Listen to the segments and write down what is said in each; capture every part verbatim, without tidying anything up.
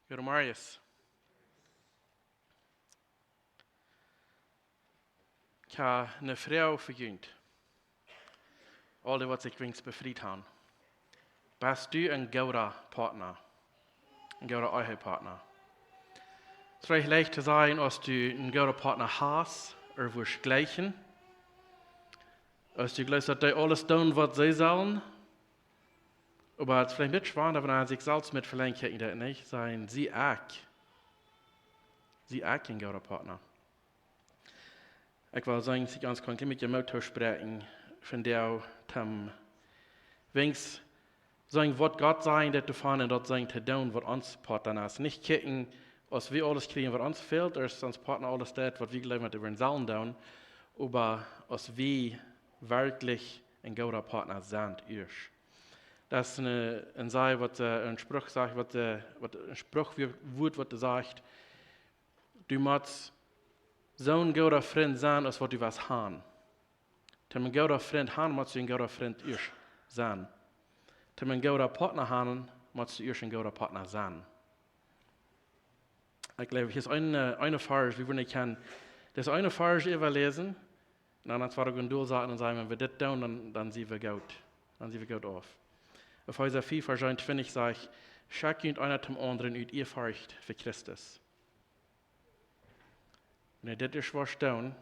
Goodemorjes. Ekj hab eene Froag fa junt. Aule waut sikj weens befriet haben. Best du een gooda Partner? Een gooda Ehepartner? Es veleicht leicht to sajen, aus du een gooda Partner hast, ooda wurscht jleichen. Aus du jleefst, daut dee aules doonen, waut see sellen. Oba et es veleicht een bät schwoa, wan eena sikj selfst met Velenjkjeit daut nich sajen, sie ekj. Sie ekj een gooda Partner? Ekj well sajen, ekj ons kaun een bät Moot toospräakjen, von dee toom weens sajen, waut Gott sajen deit doavon un daut sajen to doonen, waut ons Poat dan es. Nich kjikjen, aus wie aules kjrieen, waut ons fält, ooda aus ons Partner aules deit, waut wie jleewen, waut wie sellen doonen, oba aus wie werkjlich een gooda Partner sent, ieescht. Daut es een, een Saj, waut, äh, een Spruch sajcht, waut, äh, waut een Spruchwuat, waut sajcht, du motst soon gooda Frint sennen, aus waut du west haben. Toom een gooda Frint haben, motst du een gooda Frint ieescht sennen. Toom een gooda Partner haben, motst du ieescht een gooda Partner sennen. Ekj jleew, hia es een, äh, een Varsch, wie wudden kjennen, daut es een Varsch äwaläsen, un dan woa wie ons Deel sajen un sajen, wan wie dit doonen, dan, dan sent wie goot. Dan sent wie goot auf. Efeesa vea, Varsch eenuntwintich sajcht, schekjt junt eena dän aundren ut Ieefurcht fa Christus. Wan wie dit ieescht woaren doonen,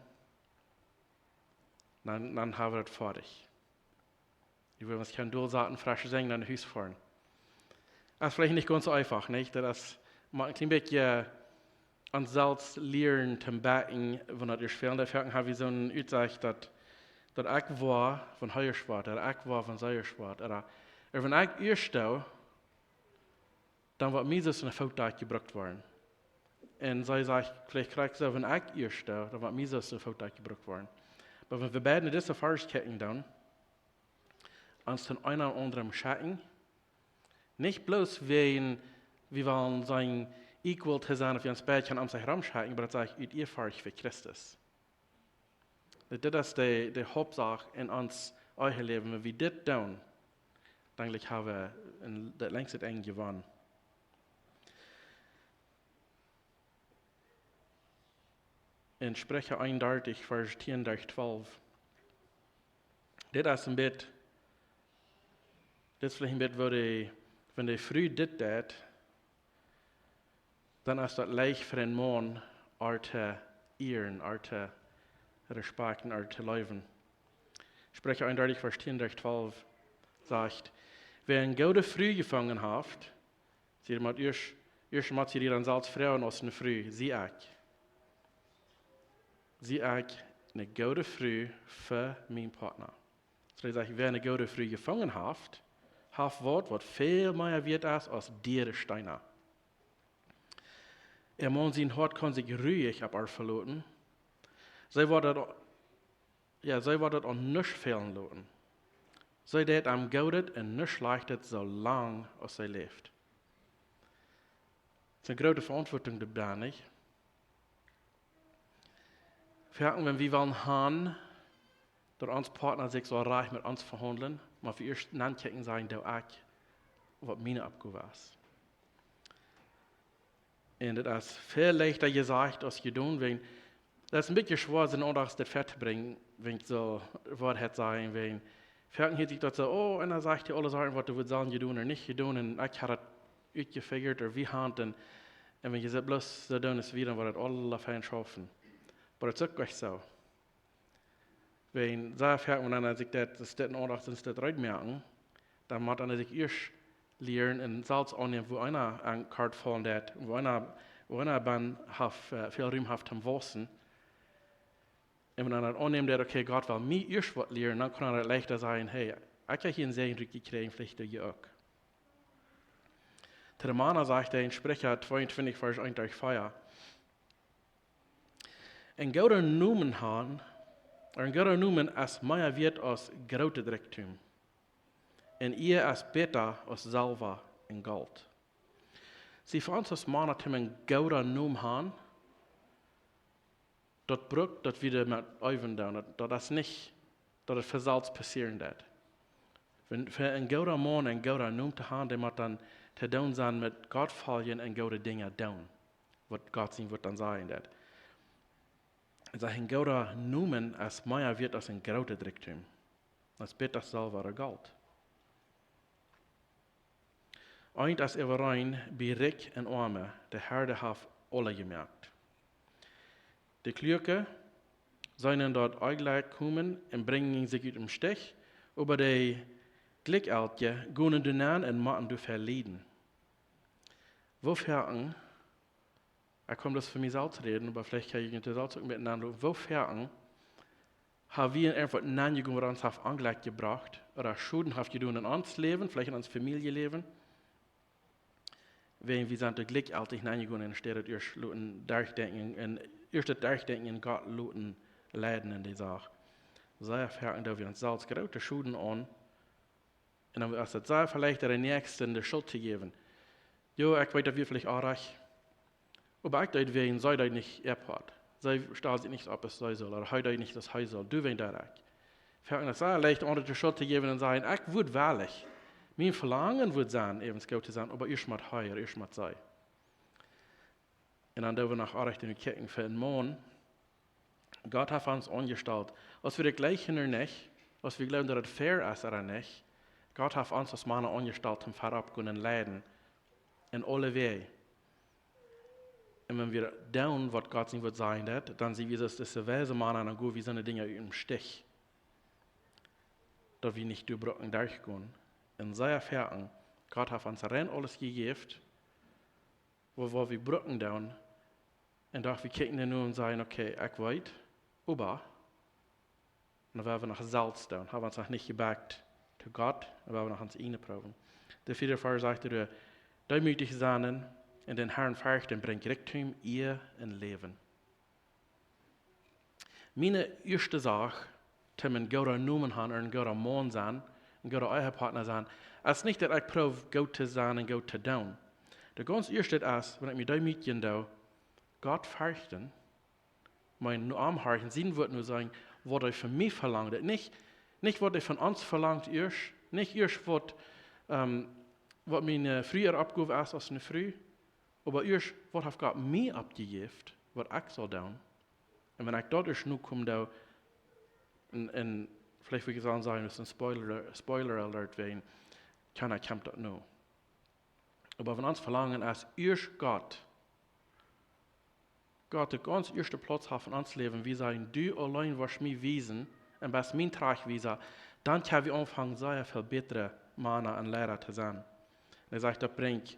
dan, dan haben wie daut foadich. Wie wudden ons kjennen Deel saten, fresch sennen, no Hus foaren. Daut es veleicht nich gaunz soo eefach, nich? Daut es mau een kjlien bät ons selfst lieren to bedenken, wan daut ieescht fält. Doafäa haben wie soon Utsach, daut, daut ekj woa von hia schwoa, daut ekj woa von sea schwoa. Ooda, ooda wan ekj ieescht doo, dan woat mie soo aus een Footdakj jebrukt woaren. Un see sajcht, veleicht krakjt soo, wan ekj ieescht doo, dan woat mie soo aus een Footdakj jebrukt woaren. Oba wan wie beid no dise Varsch kjikjen, dan ons dän eenen aundren schekjen, nich bloos wäajen wie wellen sennen equal to sennen, ooda wie ons beid kjennen om sikj rom schekjen, oba daut sajcht ut Ieefurcht fa Christus. Dit, dit es de, de Hauptsach en ons Eheläwen. Wan wie dit doonen, dan jlikj haben wie een, daut lenjste Enj jewonnen. En Spricha eenundartich, Varsch tieen derch twalf. Dit es een bät, dit es veleicht een bät, woo de, wan de Fru dit deit, dan es daut leicht fa een Maun, äa to ieren, äa to respecten, äa to leewen. Spricha eenundartich, Varsch tieen derch twalf sajcht, wäa eene goode Fru jefungen haft, sie, mott ieescht, ieescht mott see dan selfst froagen aus eene Fru, sie ekj, sie ekj eene goode Fru fa mienen Partner? Soo, daut sajcht, wäa eene goode Fru jefungen haft, haft waut, waut väl mea wieet es aus diere Steena. Äa Maun sien Hoat kaun sikj ruich opp äa veloten. See woat daut, jo, see woat daut aun nuscht fälen loten. See deit am Goodet un nuscht Schlajchtet soo lang aus see läft. Daut es eene groote Veauntwuatunk, daut bie nich. Foaken, wan wie wellen haben, daut ons Partner sikj saul rajcht met ons vehaundlen, mott wie ieescht nankjikjen, sajen, doo ekj, waut miene Oppgow es. Un daut es väl leichta jesajcht aus jedonen, wäajen daut es een bät schwoa, soon Aundacht daut ver to brinjen, wan ekj soo Woarheit saj, wäajen foaken hieet sikj daut soo, oh, un dan sajcht hee aule Sachen, waut wie sellen jedonen ooda nich jedonen, un ekj hab daut utjefigurt, ooda wie haben, un, un wan jie daut bloos soo doonen aus wie, dan woat daut aula fein schaufen. Oba daut es uk nich soo. Wan see foaken, wan eena sikj daut, daut es dit een Aundacht, daut es dit rutmoaken, dan mott eena sikj ieescht lieren un selfst aunnämen, wua eena aun kort faulen deit, wua eena, wua eena bennen haft, äh, väl Rum haft toom wausen. Un wan eena daut aunnemt, daut, okay, Gott well mie ieescht waut lieren, dan kaun eena daut leichta sajen, hey, ekj hab hia een Säajen rutjekjräajen, veleicht du uk. To de Mana sajcht hee en Spricha tweeuntwintich, Varsch eent derch vea. Een gooden Nomen haben, een gooden Nomen es mea wieet aus grootet Rikjdom. Un Ea es bäta aus Selwa un Golt. See, fa ons aus Mana, toom een gooden Nomen haben, daut brukt, daut wie doamet äwen doonen. Daut, daut es nich, daut et von selfst passieren deit. Wan, fa een gooden Maun een gooden Nomen to haben, dee mott dan to doonen sennen met Gott foljen un goode Dinja doonen. Waut Gott sien Wort dan sajen deit. Saj, een gooda Nomen es mea wieet aus een grootet Rikjdom. Daut es bäta aus Selwa ooda Golt. Eent es äwareen bie rikj un oame, de Herr haft aule jemoakt. De Kluake seenen daut Onjlekj komen un brinjen sikj ut däm Stich, oba de Jlikjjeltje gonen doa nenn un motten doafäa lieden. Woo foaken, ekj kaun daut fa mie selfst räden, oba veleicht kaun jie daut selfst uk met aundre. Woo foaken ha wie en eefach nenjegonen, waut ons haft Onjlekj jebrocht, ooda Schoden haft jedonen en ons Läwen, veleicht en ons Famieljeläwen, wäajen wie sent doa jlikjjeltich nenjegonen, enne Städ daut ieescht loten derchdenkjen, un ieescht daut Derchdenkjen un Gott loten leiden en de Sach. Sea foaken doo wie ons selfst groote Schoden aun, un dan es et sea veleicht, dän Näakjsten de Schult to jäwen. Jo, ekj weet, daut wia veleicht oajch, oba ekj deed wäajen see deed nich äa Poat. See stald sikj nich opp aus see sull, ooda hee deed nich aus hee sull. Doawäajen deed ekj. Foaken es et sea leicht, aundre de Schult to jäwen un sajen, ekj wudd woll, mien Velangen wudd sennen, äwent goot to sennen, oba ieescht mott hee, ieescht mott see. Un dan doo wie noch oajch en de Kjoakj fa een Maun. Gott haft ons aunjestalt, aus wie daut jlikjen ooda nich, aus wie jleewen, daut et fair es ooda nich. Gott haft ons aus Mana aunjestalt, om verut to gonen un leiden en aule Wäaj. Un wan wie doonen, waut Gott sien Wort sajen deit, dan sent wie soo aus dise weise Mana, dan go wie soone Dinja ut däm Stich, daut wie nich derchbrucken derchgonen. Un sea foaken, Gott haft ons rein aules jejäft, waut, waut wie brucken doonen, un doch wie kjikjen doa nu un sajen, okay, ekj weet, oba, un dan woa wie noch selfst doonen, ha wie ons noch nich jebakt to Gott, dan woa wie noch ons ieejne proowen. De vieede Varsch sajcht doa, deemootich sennen un dän Herrn ferchten brinjt Rikjdom, Iea un Läwen. Miene ieeschte Sach, om een gooda Nomen han, een gooda Maun sennen, een gooda Ehepartner sennen, es nich, daut ekj proow goot to sennen un goot to doonen. De gaunz ieeschte es, wan ekj mie deemootjen doo, Gott ferchten, mien Nomen horchen, sien Wort nu sajen, waut hee von mie velangt. Nich, nich waut hee von ons velangt ieescht, nich ieescht waut, ähm, waut miene Fru äa Oppgow es aus eene Fru, oba ieescht, waut haft Gott mie oppjejäft, waut ekj saul doonen? Un wan ekj daut ieescht nu kom, dan, un, un veleicht wudd ekj sajen, daut es een Spoiler, Spoiler Alert wäajen, kjeena kjemt daut nu. Oba wan ons Velangen es, ieescht Gott, Gott de gaunz ieeschte Plauz haft en ons Läwen, wie sajen, du auleen woascht mie wiesen un best mien Trajchtwiesa, dan kjenn wie aunfangen, sea väl bätre Mana un Liera to sennen. Un hee sajcht, daut brinjt,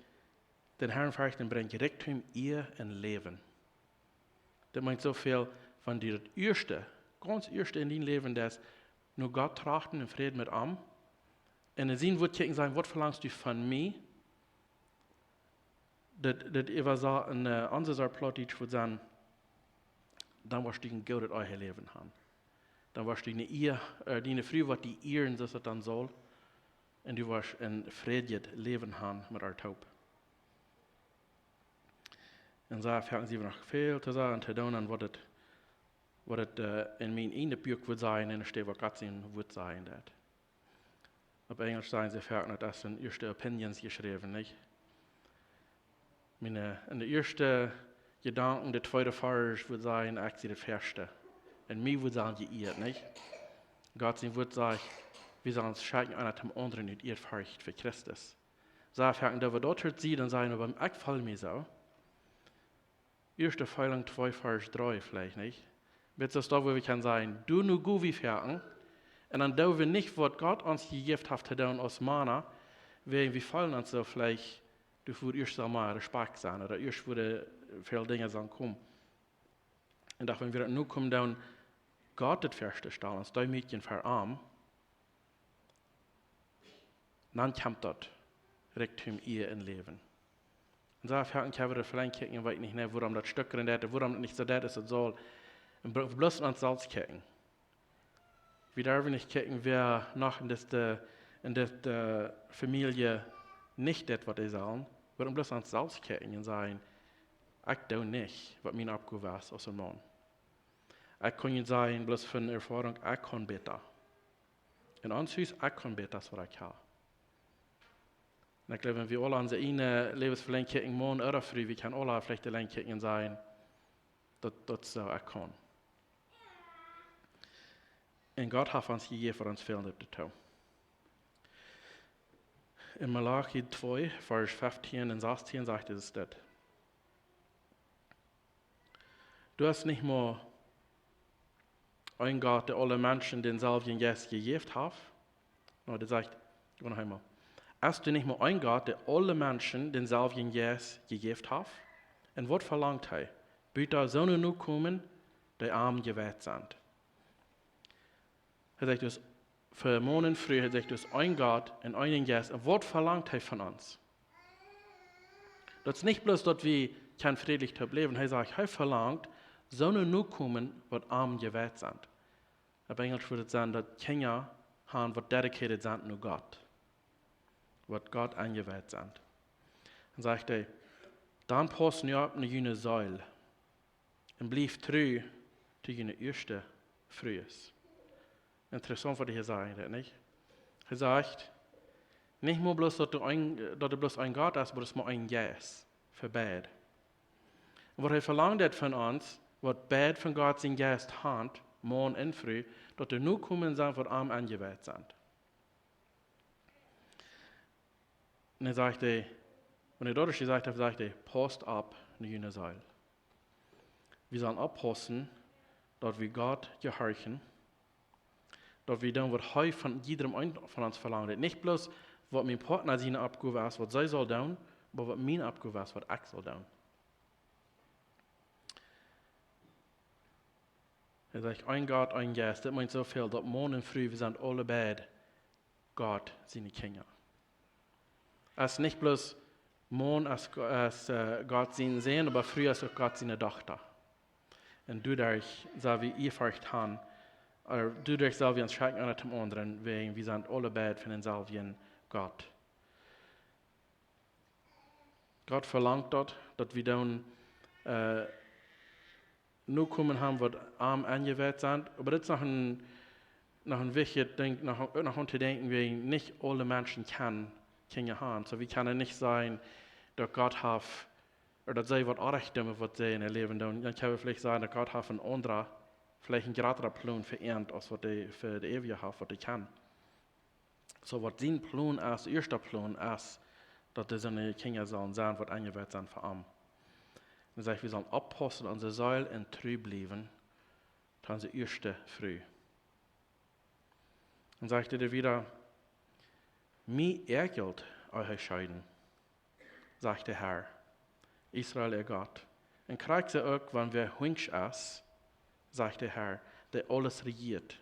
dän Herrn ferchten brinjt Rikjdom, Iea un Läwen. Daut meent soo väl, wan du daut ieeschte, gaunz ieeschte en dien Läwen deist, no Gott trachten un Fräd met am, un en sien Wort kjikjen, sajen, waut velangst du von mie? Daut, daut äwa soo een, äh, aundret Plautdietsch wudd sennen, dan woascht du een goodet Eheläwen han. Dan woascht du eene Ea, äh, diene Fru woat die ieren, soo aus daut dan saul. Un du woascht een frädjet Läwen han met äa toop. Un soo foaken sent wie noch väl to sajen, to doonen aun waut et, waut et, äh, en mien ieejnet Buak wudd sajen, enne Städ waut Gott sien Wort sajen deit. Opp Enjlisch sajen see foaken, daut es en ieeschte Opinions jeschräwen, nich? Miene, en de ieeschte Jedanken, de tweede Varsch wudd sajen, ekj sie de Ieeschte. Un mie wudd sajen jeieet, nich? Gott sien Wort sajcht, wie sellen ons schekjen eena dän aundren ut Ieedfurcht fa Christus. Soo foaken, daut wie daut hia seenen, dan sajen wie, oba ekj feel mie soo. Ieeschte Petrus twee, Varsch dree veleicht, nich? Bat soo daut, wua wie kjennen sajen, doo nu goot wie foaken, un dan doo wie nich, waut Gott ons jejäft haft to doonen aus Mana, wäajen wie feelen ons soo veleicht, doa wudd ieescht soo mea Respakjt sennen, ooda ieescht wudden väl Dinja sellen komen. Un daut, wan wie daut nu komen doonen, Gott daut ieeschte stalen, ons deemootjen ver am, dan kjemt daut Rikjdom, Iea un Läwen. Un soo foaken kjenn wie daut veleicht kjikjen un weeten nich, nä, wuarom daut Stekj rin deit, wuarom daut nich soo deit, aus et saul. Un blo-, bloos no ons selfst kjikjen. Wie derwen nich kjikjen, wäa noch en dise, en dise Famielje nich deit, waut hee saul. Wie motten bloos no ons selfst kjikjen un sajen, ekj doo nich, waut mien Oppgow es aus een Maun. Ekj kaun junt sajen, bloos von Erfoarunk, ekj kaun bäta. En ons Hus, ekj kaun bäta aus waut ekj ha. Un ekj jleew, wan wie aule onse ieejne Läwensvelenkjäajten, Maun ooda Fru, wie kjennen aule veleicht de Lenkjäajten seenen, daut, daut soo ekj kaun. Un Gott haft ons jejäft, waut ons fält, daut to doonen. En Maleachi twee, Varsch feftieen un sastieen sajcht et dit: Du hast nich mau een Gott, dee aule Menschen dänselwjen Jeist jejäft haft? No, dee sajcht, go noch eemol. Hast du nich mau een Gott, dee aule Menschen dänselwjen Jeist jejäft haft? Un waut velangt hee? Buta soone Nokomen, dee am jeweiht sent. Hee sajcht dus, fa Maun un Fru, hee sajcht dus, een Gott un een Jeist. Un waut velangt hee von ons? Daut es nich bloos, daut wie kjennen frädlich toop läwen. Hee sajcht, hee velangt soone Nokomen, waut am jeweiht sent. Opp Enjlisch wudd et sennen, daut Kjinja han, waut dedicated sent no Gott. Waut Gott enjeweiht sent. Dan sajcht hee, dan paust nu opp no june Seel un blieft tru to june ieeschte Frues. Interessaunt, waut hee hia sajcht, nich? Hee sajcht, nich mau bloos, daut doa een, daut doa bloos een Gott es, oba daut es mau een Jeist fa beid. Un waut hee velangt von ons, waut beid von Gott sien Jeist han, Maun un Fru, daut doa Nokomen sent, waut am enjeweiht sent. Un dan sajcht hee, wan hee daut jesajcht haft, sajcht hee, paust opp no june Seel. Wie sellen oppaussen, daut wie Gott jehorchen, daut wie doonen, waut hee von jiedrem eenen von ons velangt. Nich bloos, waut mien Partner siene Oppgow es, waut see saul doonen, oba waut miene Oppgow es, waut ekj saul doonen. Hee sajcht, een Gott, een Jeist. Daut meent soo väl, daut Maun un Fru, wie sent aule beid Gott siene Kjinja. Es nich bloos Maun es, es, äh, Gott sien Sän, oba Fru es uk Gott siene Dochta. Un doaderch sell wie Ehrfurcht han, äh, doaderch sell wie ons schekjen eena dän aundren, wäajen wie sent aule beid von dänselwjen Gott. Gott velangt daut, daut wie doonen, äh, Nokomen han, waut am enjeweiht sent. Oba dit es noch een, noch een wichtjet Dinkj, noch, noch aun to denkjen, wäajen nich aule Menschen kjennen Kjinja han. Soo, wie kjennen nich sajen, daut Gott haft, ooda daut see waut oajch doonen, waut see en äa Läwen doonen. Dan kjenn wie veleicht sajen, daut Gott haft een aundra, veleicht een jratren Plon fa an, aus waut hee fa de Äwje haft, waut hee kjennen. Soo, waut sien Plon es, ieeschte Plon es, daut doa soone Kjinja sellen sennen, waut enjeweiht sent fa am. Un sajcht, wie sellen oppaussen, onse Seel un tru bliewen to onse ieeschte Fru. Dan sajcht hee wieda, mie äakjelt Ehescheiden, sajcht de Herr, Israel äa Gott. Un krakjt soo uk, wan wäa hunjsch es, sajcht de Herr, dee aules rejieet.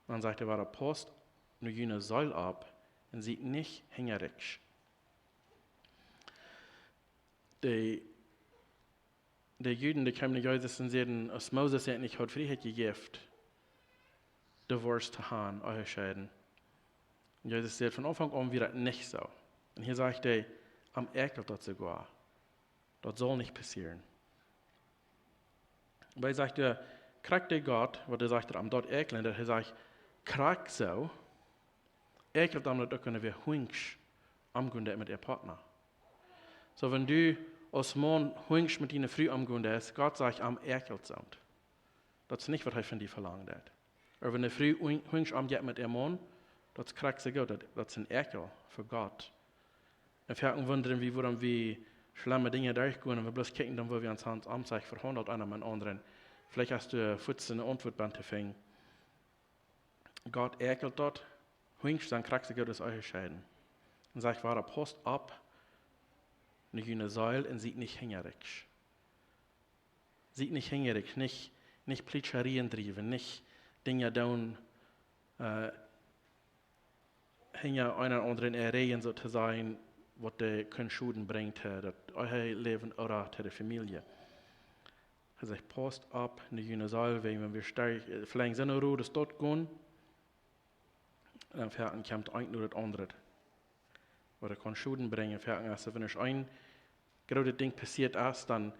Dan sajcht hee wieda, paust no june Seel opp un siet nich hinjarichs. De, de Juden, dee kjeemen no Jesus un säden, aus Moses an nich haud Frieheit jejäft, divorce to han, Ehescheiden. Un Jesus säd, von Aunfank aun wia daut nich soo. Un hia sajcht hee, am äakjelt daut soogoa. Daut saul nich passieren. Oba hee sajcht, de, krakjt de Gott, waut hee sajcht, daut am daut äakjelt, daut hee sajcht, krakjt soo, äakjelt am daut uk, wan wäa hunjsch omgonen deit met äa Partner. Soo, wan du aus Maun hunjsch met diene Fru omgonen deist, Gott sajcht, am äakjelt soont. Daut es nich, waut hee von die velangt haft. Oba wan de Fru hun-, hunjsch omjeit met äa Maun, daut es krakjt soo goot, daut, daut es een Äakjel fa Gott. Un foaken wundren wie, wuarom wie schlemme Dinja derchgonen, un wie bloos kjikjen dan, woo wie ons han, om sikj vehaundelt, eena met dän aundren. Veleicht hast du fuaz eene Auntwuat bie to finjen. Gott äakjelt daut, hunjsch sent krakjt soo goot aus Ehescheiden. Un sajcht wieda, paust opp no june Seel un siet nich hinjarichs. Siet nich hinjarichs, nich, nich Plietscherien driewen, nich Dinja doonen, äh, hinja eenen aundren äa Rigjen, soo to sajen, waut dee kjennen Schoden brinjen, äh, daut Eheläwen ooda to de Famielje. Hee sajcht, paust opp no june Seel, wäajen wan wie sterk, äh, veleicht soo rut es daut gonen, dan foaken kjemt eent no daut aundre. Waut kaun Schoden brinjen, foaken es, wan eent een grootet Dinkj passieet es, dan,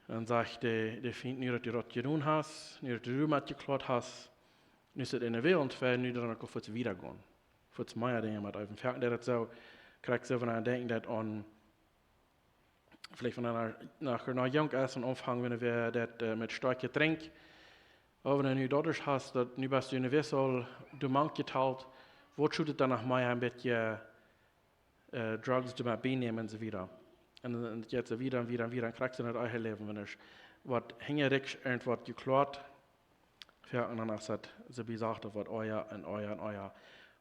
dan sajcht de, de Fient, nu daut du daut jedonen hast, nu daut du doamet jekloat hast, nu es et enne Welt, un nu dan uk fuaz wieda gonen. Fuaz mea Dinja met äwen. Foaken deit daut soo, kjrieech ekj soo von aun denkjen, daut aun, veleicht wan eena noch, noch junk es un aunfangt, wan hee daut, äh, met stoakje Drinkj, oba wan du nu daut hast, daut nu best du en de Wissel, du mank jetalt, waut schudt daut dan noch mea een bät, äh, Drugs doabie nämen un soo wieda. Un, un daut jeit soo wieda un wieda un wieda, un kjrieech ekj soo en daut eejne Läwen, wan ekj waut hinjarick irjentwaut jekloat, jo, un dan es daut soo, wie sajen, daut woat oaja un oaja un oaja.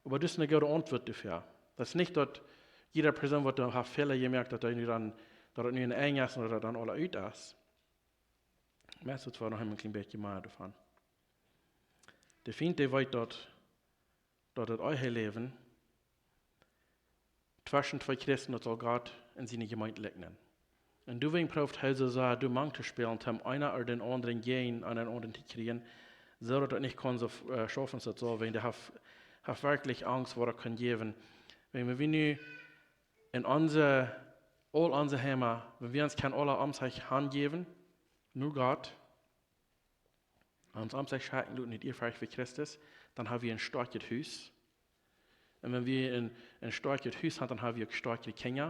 Oba daut es eene goode Auntwuat doafäa. Daut es nich daut jieda Persoon, waut dan haft Fäla jemoakt, daut hee nu dan, daut et nu een Enj es un daut et dan aula ut es. Meist es daut noch een kjlien bät mea doavon. De Fient, dee weet daut, daut daut eejne Läwen tweschen twee Christen, daut saul Gott un siene Jemeent likjnen. Un doawäajen proowt hee soo sea doa mank to spälen, om eena ooda dän aundren jäajen eenen aundren to kjrieen, soo daut daut nich kaun soo, äh, schaufen, daut saul, wäajen dee haft, haft werkjlich Angst, waut daut kaun jäwen. Wan wie nu en onse, aul onse Heime, wan wie ons kjennen aula om sikj hanjäwen, no Gott, ons om sikj schekjen loten ut Ehrfurcht fa Christus, dan ha wie een stoakjet Hus. Un wan wie een, een stoakjet Hus haben, dan ha wie uk stoakje Kjinja.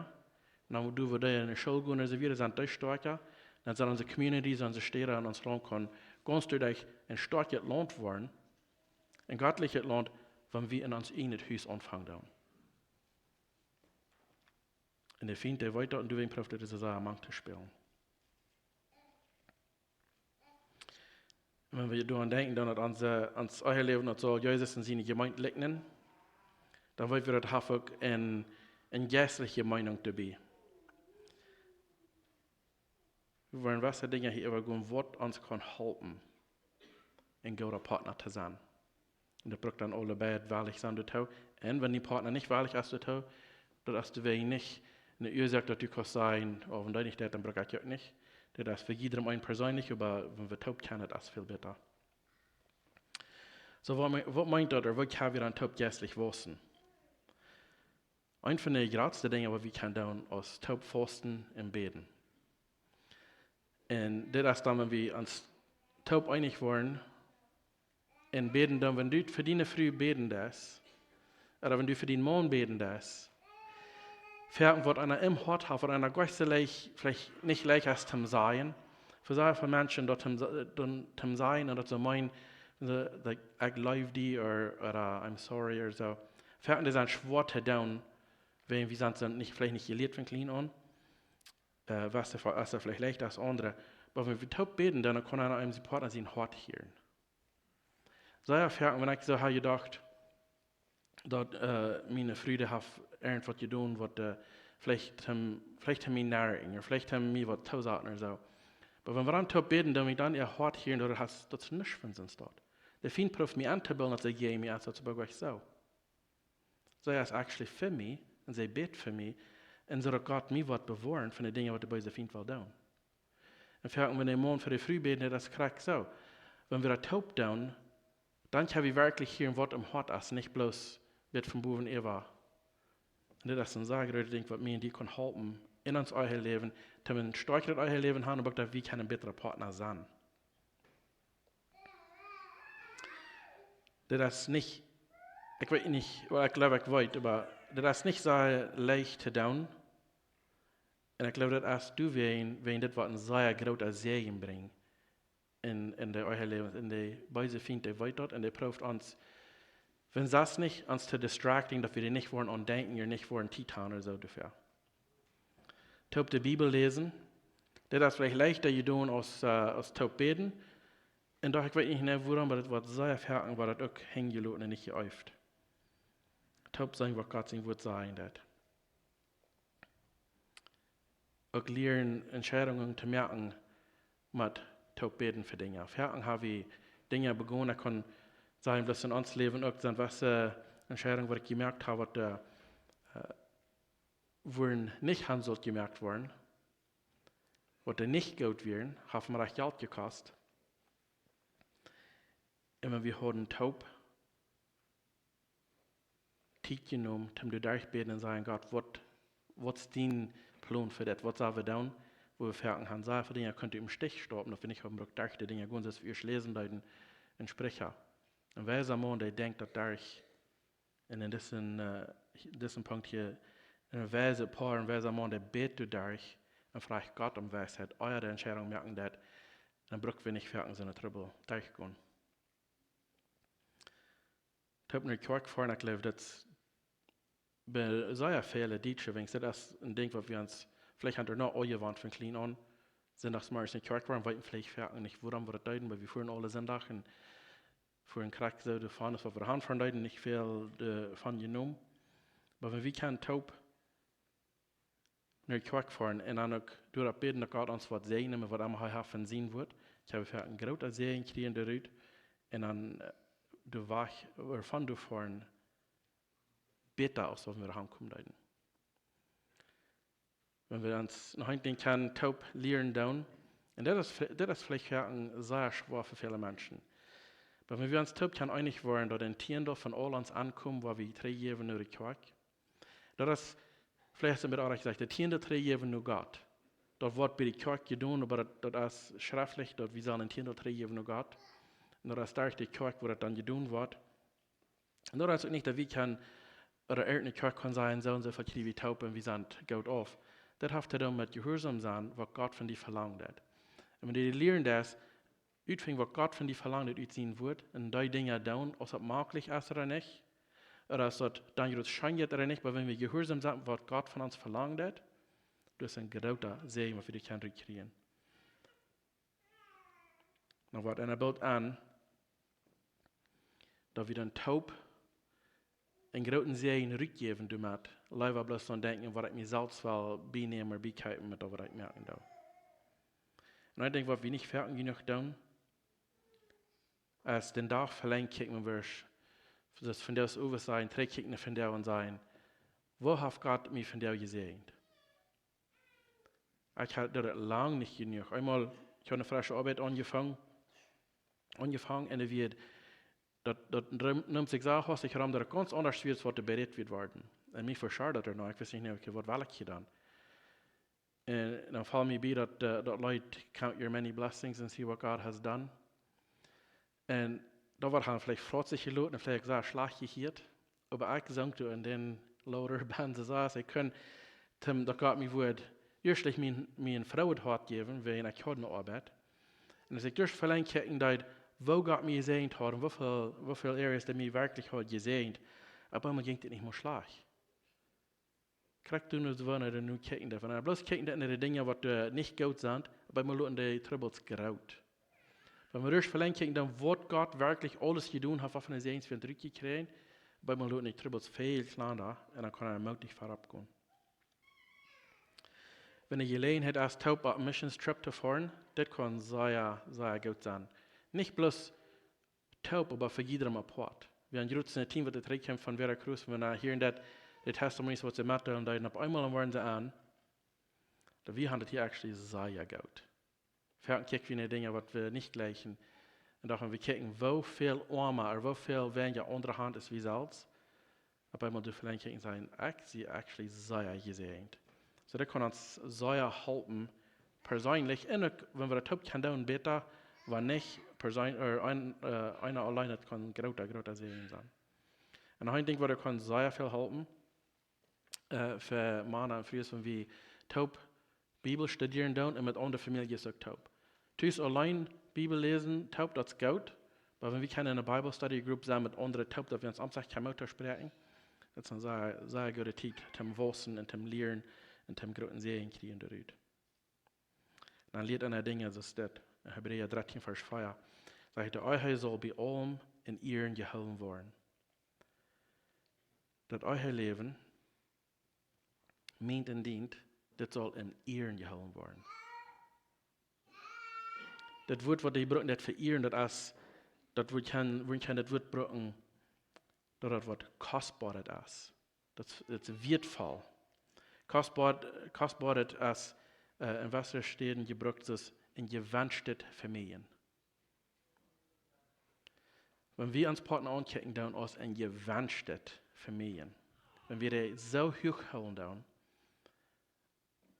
Un dan, wan dee en de School gonen un soo wieda, sent dee stoakja. Dan sent onse Communities, onse Städa un ons Launt kaun gaunz doaderch een stoakjet Launt woaren, een gottlichet Launt, wan wie en ons eejnet Hus aunfangen doonen. Un de Fient, dee weet daut, un doawäajen proowt hee soo sea mank to spälen. Un wan wie doaraun denkjen, dan daut onse, ons eejnet Läwen, daut saul Jesus un siene Jemeent likjnen, dan weet wie, daut haft uk eene, eene jeistliche Meenunk doabie. Wie woaren jewesse Dinja hia äwagonen, waut ons kaun halpen, een gooda Partner to sennen. Un daut brukt dan aule beid wellich sennen doatoo. Un wan dien Partner nich wellich es doatoo, daut es doawäajen nich eene Uasoak, daut du kaust sajen: "Oh, wan dee nich deit, dan bruk ekj uk nich." Daut es fa jiedrem eent perseenlich, oba wan wie toop kjennen, daut es väl bäta. Soo, waut mee-, waut meent daut, ooda woo kjenn wie dan toop jeistlich wausen? Eent von de jratste Dinja, waut wie kjennen doonen, es toop fausten un bäden. Un dit es dan, wan wie ons toop eenich woaren un bäden doonen. Wan du fa diene Fru bäden deist, ooda wan du fa dienen Maun bäden deist, foaken waut eena em Hoat haft, waut eena goa nich soo leicht, veleicht nich leicht es toom sajen. Fa sea väl Menschen daut toom sa-, dan toom sajen un daut soo meenen, soo, like, "Ekj leew die," ooda, ooda, "I'm sorry," ooda soo. Foaken dee sent schwoa to doonen, wan wie sent, sent nich, veleicht nich jelieet von kjlien aun. Äh, waut es fa-, es veleicht leichta aus aundre. Oba wan wie toop bäden, dan kaun eena eenem sien Partner sien Hoat hieren. Sea foaken, wan ekj soo ha jedocht, daut, äh, miene Fru haft irjentwaut jedonen, waut, äh, veleicht am, veleicht am mie narren, ooda veleicht am mie waut toosaten ooda soo. Oba wan wie dan toop bäden, dan wie dan äa Hoat hieren, daut es, daut es nuscht von soont doa. De Fient proowt mie auntobillen, daut see jäajen mie es, daut es oba goanich soo. See es actually fa mie un see bät fa mie un soo daut Gott mie woat bewoaren von de Dinja, waut de beese Fient well doonen. Un foaken, wan de Maun fa de Fru bät, daut es krakjt soo. Wan wie daut toop doonen, dan kjenn wie werkjlich hieren, waut em Hoat es, nich bloos waut von bowen äwa. Un dit es een sea grootet Dinkj, waut mie un die kaun halpen en ons eejnet Läwen, daut wie een stoakjret eejnet Läwen haben, oba uk daut wie kjennen bätre Partner sennen. Dit es nich, ekj weet nich, well, ekj jleew, ekj weet, oba dit es nich soo leicht to doonen. Un ekj jleew, daut es doawäajen, wäajen dit woat een sea groota Säajen brinjen en, en de eejne Läwens, un de beese Fient, dee weet daut, un dee proowt ons, wan sest nich, ons to distracten, daut wie doa nich woaren aun denkjen, ooda nich woaren Tiet haben ooda soo doafäa. Toop de Bibel läsen. Dit es veleicht leichta jedonen aus, äh, aus toop bäden. Un doch, ekj weet nich jeneiw wuarom, oba daut woat sea foaken, woat daut uk henjeloten un nich jeeeft. Toop seenen, waut Gott sien Wuat sajen deit. Uk lieren Entscheidungen to moaken met toop bäden fa Dinja. Foaken ha wie Dinja begonen, ekj kaun sajen, bloos en ons Läwen uk, sent jewesse Entscheidungen, waut ekj jemoakt ha, waut, äh, äh, wudden nich han sult jemoakt woaren, waut dee nich goot wieren, haft mie rajcht Jelt jekost. Un wan wie hauden toop Tiet jenomen, toom doa derchbäden un sajen: "Gott, waut, waut es dien Plon fa dit? Waut sell wie doonen?" Wua wie foaken han sea väl Dinja kunt em Stich stoppen, daut wie nich haben brukt derch de Dinja gonen, soo aus wie ieescht läsen deeden en Spricha. Een weisa Maun, dee denkjt daut derch. Un en disen, äh, disen Punkt hia, een weisa Poa, een weisa Maun, dee bät doaderch un froagt Gott om Weisheit, ea dee Entscheidunk moaken deit, dan bruck wie nich foaken soone Trubbel derchgonen. Toop no de Kjoakj foaren, ekj jleew, daut bie sea väle Dietsche, wiels daut es een Dinkj, waut wie ons veleicht han doano aunjewant von kjlien aun. Sindachs morjes no de Kjoakj foaren, weeten veleicht foaken nich, wuarom wie daut deeden, oba wie fuaren aule Sindach un fuaren krakjt soo doavon, aus waut wie han foaren deeden, nich väl doavon jenomen. Oba wan wie kjennen toop no de Kjoakj foaren un dan uk doaropp bäden, daut Gott ons waut säajnen, waut emma hee haft von sien Wuat. Ekj hab foaken grooten Säajen jekjräajen doarut. Un dan, äh, de Wajch, ea von doa foaren, bäta aus wan wie hankomen deeden. Wan wie ons noch een Dinkj kjennen toop lieren doonen, un daut es ve-, daut es veleicht foaken sea schwoa fa väle Menschen. Oba wan wie ons toop kjennen eenich woaren, daut een Tieendel von aul ons Aunkomen, waut wie trigjjäwen no de Kjoakj, daut es, veleicht es daut een bät oajch jesajcht, de Tieendel trigjjäwen no Gott. Daut woat bie de Kjoakj jedonen, oba daut, daut es schreftlich, daut wie sellen een Tieendel trigjjäwen no Gott. Un daut es derch de Kjoakj, wua daut dan jedonen woat. Un daut es uk nich, daut wie kjennen, ooda irjent eene Kjoakj kaun sajen, soo un soo väl kjrie wie toop un wie sent goot auf. Daut haft to doonen met jehuarsom sennen, waut Gott von die velangt. Un wan du lieren deist, utfinjen, waut Gott von die velangt ut sien Wuat, un dee Dinja doonen, aus daut mäajlich es ooda nich, ooda aus daut dan jrods scheen jeit ooda nich, oba wan wie jehuarsom sent, waut Gott von ons velangt, daut es een groota Säajen, waut wie doa kjennen rutkjrieen. Dan woat een Bilt aun, daut wie dan toop een grooten Säajen rutjäwen doamet, leewa bloos aun denkjen, waut ekj mie selfst well bienämen ooda biekjeepen met daut, waut ekj moaken doo. Un ekj denkj, waut wie nich foaken jenuach doonen, es dän Dach velenjd kjikjen, wan wie, daut von däm Owes sajen, trigjkjikjen von däm un sajen: "Woo haft Gott mie von däm jesäajent?" Ekj haud daut lang nich jenuach. Eemol, ekj haud eene fresche Oabeit aunjefongen, aunjefongen un daut wia, daut, daut neem, neem sikj soo hastich rom, daut ekj gaunz aundasch wia, aus waut doa berät wia worden. Un mie veschad daut doano, ekj wist nich, okay, waut well ekj hia dan? Un dan foll mie bie daut, äh, daut Leet "Count Your Many Blessings and See What God Has Done". Un daut woat dan veleicht foaken jeloten un veleicht sea schlajcht jehieet. Oba ekj sunk doa en dän louda Benz, soo aus ekj kunn, toom daut Gott mie wudd ieeschtlich mien, mien Fru daut Hoat jäwen, wäajen ekj haud eene Oabeit. Un aus ekj ieescht velenjd kjikjen deed, woo Gott mie jesäajent haud un woo väl, woo väl Areas dee mie werkjlich haud jesäajent, opp eemol jinkj daut nich mea schlajcht. Krakjt doa, aus wan ekj doa nu kjikjen deed. Wan ekj bloos kjikjen deed no de Dinja, waut, äh, nich goot sent, opp eemol loten de Trubbels groot. Wan wie ieescht velenjd kjikjen, dan waut Gott werkjlich aules jedonen haft, waut fa Säajens wie han rutjekjräajen, opp eemol loten de Trubbels väl kjlanda un dan kaun eena mootich verut gonen. Wan de Jeläajenheit es, toop opp Missions Trip to foaren, daut kaun sea, sea goot sennen. Nich bloos toop, oba fa jiedrem apoat. Wie han jrods een Team, waut trigj kjeem von Veracruz, wan wie hieren daut, de Testimonies, waut see metdeelen deeden, opp eemol dan wieren see aun, daut wie han daut hia actually sea goot. Foaken kjikj wie no Dinja, waut wie nich jlikjen. Un dan wan wie kjikjen, woo väl oama, ooda woo väl weinja aundre han aus wie selfst, opp eemol doa velenjd kjikjen un sajen: "Ekj sie actually sea jesäajent." Soo, daut kaun ons sea halpen, perseenlich, un uk, wan wie daut toop kjennen doonen, bäta, wan nich, persoon-, ooda een, äh, eena auleen, daut kaun groota, groota Säajen sennen. Un noch een Dinkj, waut kaun sea väl halpen, äh, fa Mana un Frues, wan wie toop Bibel studieren doonen un met aundre Famieljes uk toop. Tus auleen Bibel läsen, toop, daut es goot. Oba wan wie kjennen en eene Bible Study Group sennen met aundre toop, daut wie ons aunfangen kjennen uttospräakjen, daut es een sea, sea goode Tiet toom wausen un toom lieren un toom grooten Säajen kjrieen doarut. Dan lieet eena Dinja, soo aus dit, en Hebräa dartieen, Varsch vea, sajcht: "De Ehe saul bie aulem en Ieren jehoolen woaren." Daut Eheläwen, mient un dient, dit saul en Ieren jehoolen woaren. Daut Wuat, waut dee brucken, daut fa Ieren, daut es, daut wie kjennen, wie kjennen daut Wuat brucken, daut daut waut Kostboaret es. Daut, daut es wieetvoll. Kostboaret, Kostboaret es, äh, en westliche Städen jebrukt aus een jewenschtet Famieljen. Wan wie ons Partner aunkjikjen doonen aus een jewenschtet Famieljen, wan wie dee soo huach hoolen doonen,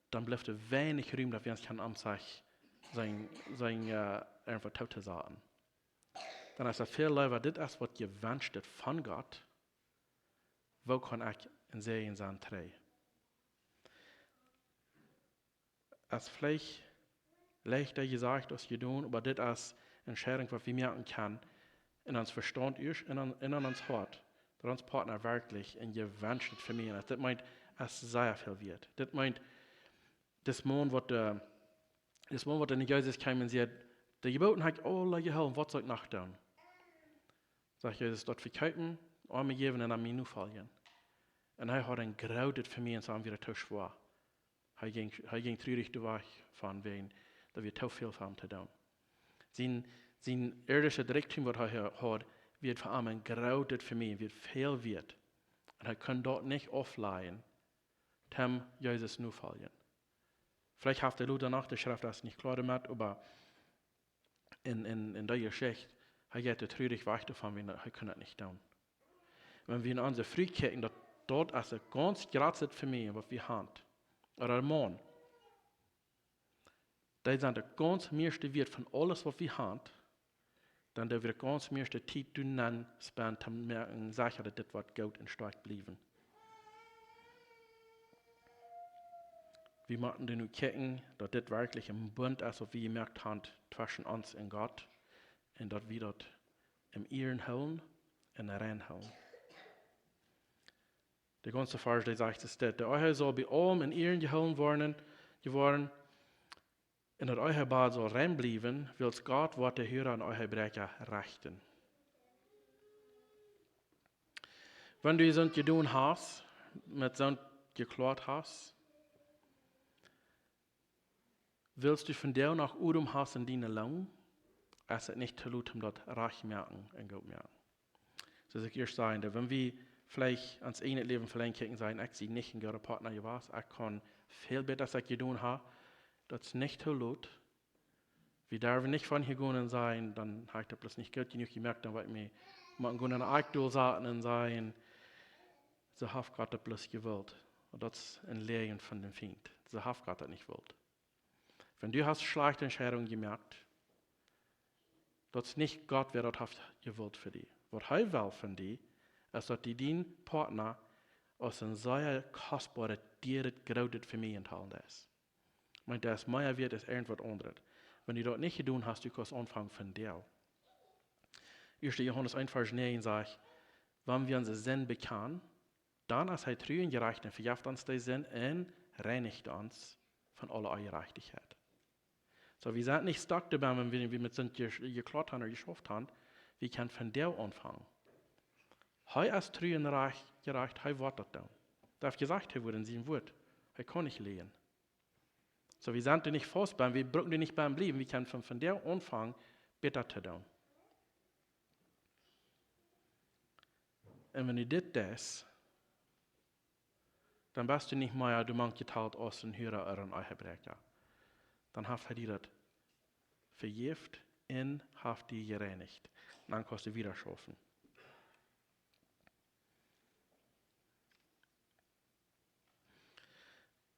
dan blift doa weinich Rum, daut wie ons kjennen aunfangen, sien, sien, äh, irjentwaut toop to sajen. Dan es daut väl leewa, dit es waut jewenscht es von Gott, Woo kaun ekj een Säajen sennen trigj? Es veleicht leichta jesajcht aus jedonen, oba dit es eene Entscheidunk, waut wie moaken kjennen en ons Vestaunt ieescht, en, en ons Hoat, daut ons Partner werkjlich een jewunschtet Famielje es. Dit meent, es sea väl wieet. Dit meent, dis Maun waut, äh, dis Maun waut no Jesus kjeem un säd: "De Jeboten hab ekj aula jehoolen, waut saul ekj noch doonen?" Sajcht Jesus: "Daut vekjeepen, Oame jäwen un aun mie nofoljen." Un hee haud een grootet Famielje, soo aus wie daut too schwoa. Hee jinkj, hee jinkj trurich doawäajen, wäajen daut wia too väl fa am to doonen. Sien, sien ieedischet Rikjdom, waut hee haud, wia fa am een grootet Famielje, wia väl wieet. Un hee kunn daut nich auflajen, toom Jesus nofoljen. Veleicht haft hee lota noch, de Schreft es nich kloa doamet, oba en, en, en dee Jeschicht, hee jeit trurich wajch doavon, wiels hee kunn daut nich doonen. Wan wie no onse Fru kjikjen, daut, daut es daut gaunz jratste Famielje, waut wie haben. Ooda de Maun. Dee sent daut gaunz mieeschte wieet von aules, waut wie haben. Dan doo wie de gaunz mieeschte Tiet doaenn spenden, toom moaken secha, daut dit woat goot un stoakj bliewen. Wie motten dan nu kjikjen, daut dit werkjlich een Bunt es, waut wie jemoakt haben tweschen ons un Gott, un daut wie daut em Ieren hoolen un rein hoolen. De gaunze Varsch, dee sajcht es dit: "De Ehe saul bie aulem em Ieren jehoolen woaren, jeworden, un daut Ehebad saul rein bliewen, wiels Gott woat de Hura un Ehebräakja rechten." Wan du soont jedonen hast, met soont jekloat hast, wiels du vondoag noch Odem hast en diene Lung, es et nich too lot, om daut rajcht moaken un goot moaken. Soo aus ekj ieescht säd, wan wie veleicht ons eejnet Läwen veleicht kjikjen un sajen: "Ekj sie nich een gooda Partner jewast, ekj kunn väl bäta aus ekj jedonen hab." Daut es nich too lot. Wie derwen nich von hia gonen un sajen: "Dan hab ekj daut bloos nich goot jenuach jemoakt, dan woa ekj mie mau gonen en een Akj dol saten un sajen: 'Soo haft Gott daut bloos jewult.'" Daut es een Läajen von dän Fient. Soo haft Gott daut nich jewult. Wan du hast schlajchte Entscheidungen jemoakt, daut es nich Gott, wäa daut haft jewult fa die. Waut hee well von die, es, daut du dien Partner aus een sea kostboaret, dieret, grootet Famielje aunseenen deist. Meent, daut es mea wieet aus irjent waut aundret. Wan du daut nich jedonen hast, du kaust aunfangen vondoag. Ieeschte Johanes eent Varsch näajen sajcht: "Wan wie onse Sind bekjanen, dan es hee tru un jerajcht un vejeft ons de Sind un reinicht ons von aule Onjerajchtichkjeit." Soo, wie sent nich stuck doabie, wan wie, wie met Sind je-, jekloat haben ooda jeschauft haben. Wie kjennen vondoag aunfangen. Hee es tru un rajcht, jerajcht, hee woat daut doonen. Daut haft hee jesajcht, hee woat en sien Wort. Hee kaun nich läajen. Soo, wie sent doa nich faust bie, wie brucken doa nich bie bliewen, wie kjennen von, vondoag aunfangen, bäta to doonen. Un wan du dit deist, dan best du nich mea doamank jetalt aus een Hura ooda een Ehebräakja. Dan haft hee die daut vejeft un haft die jereinicht. Un dan kaust du wieda schaufen.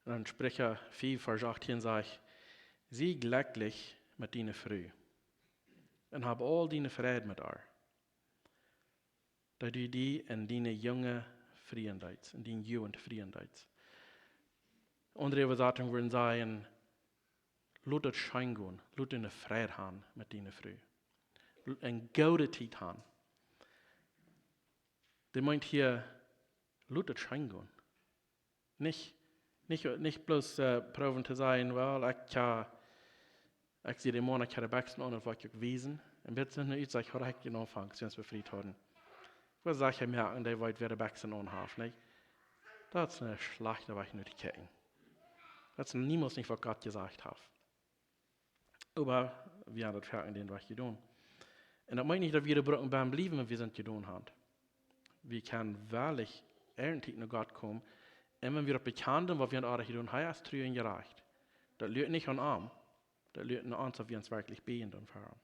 Un Spricha fief Varsch achtieen sajcht: "Sie jlekjlich met diene Fru un hab aul diene Freid met ar, daut du die en diene Junge frieen deetst, en diene Jugend frieen deetst." Aundre Äwasatunk wudden sajen: "Lot et scheen gonen, lot diene Freid haben met diene Fru. Lot eene goode Tiet haben." Dee meent hia: "Lot et scheen gonen." Nich, nich, nich bloos, äh, proowen to sajen: "Well, ekj, äh, ekj sie de Maun, ekj hab de Bekjsen aun, daut well ekj uk wiesen." Un bat soo nu ut sajcht: "Haud ekj en Aunfank, sinds wie Friet hauden." Waut sajcht hee mea, un dee weet, wäa de Bekjsen aun haft, nä? Daut es een schlajchta Wajch no to kjikjen. Daut es niemols nich, waut Gott jesajcht haft. Oba wie haben daut foaken dän Wajch jedonen. Un daut meent nich, daut wie doa brucken bie bliewen, wan wie soont jedonen haben. Wie kjennen werkjlich ieejentlich no Gott komen. Un wan wie daut bekjanen, waut wie haben oajch jedonen, hee es tru un jerajcht. Daut leit nich aun am. Daut leit aun ons, daut wie ons werkjlich bäjen doonen fa am.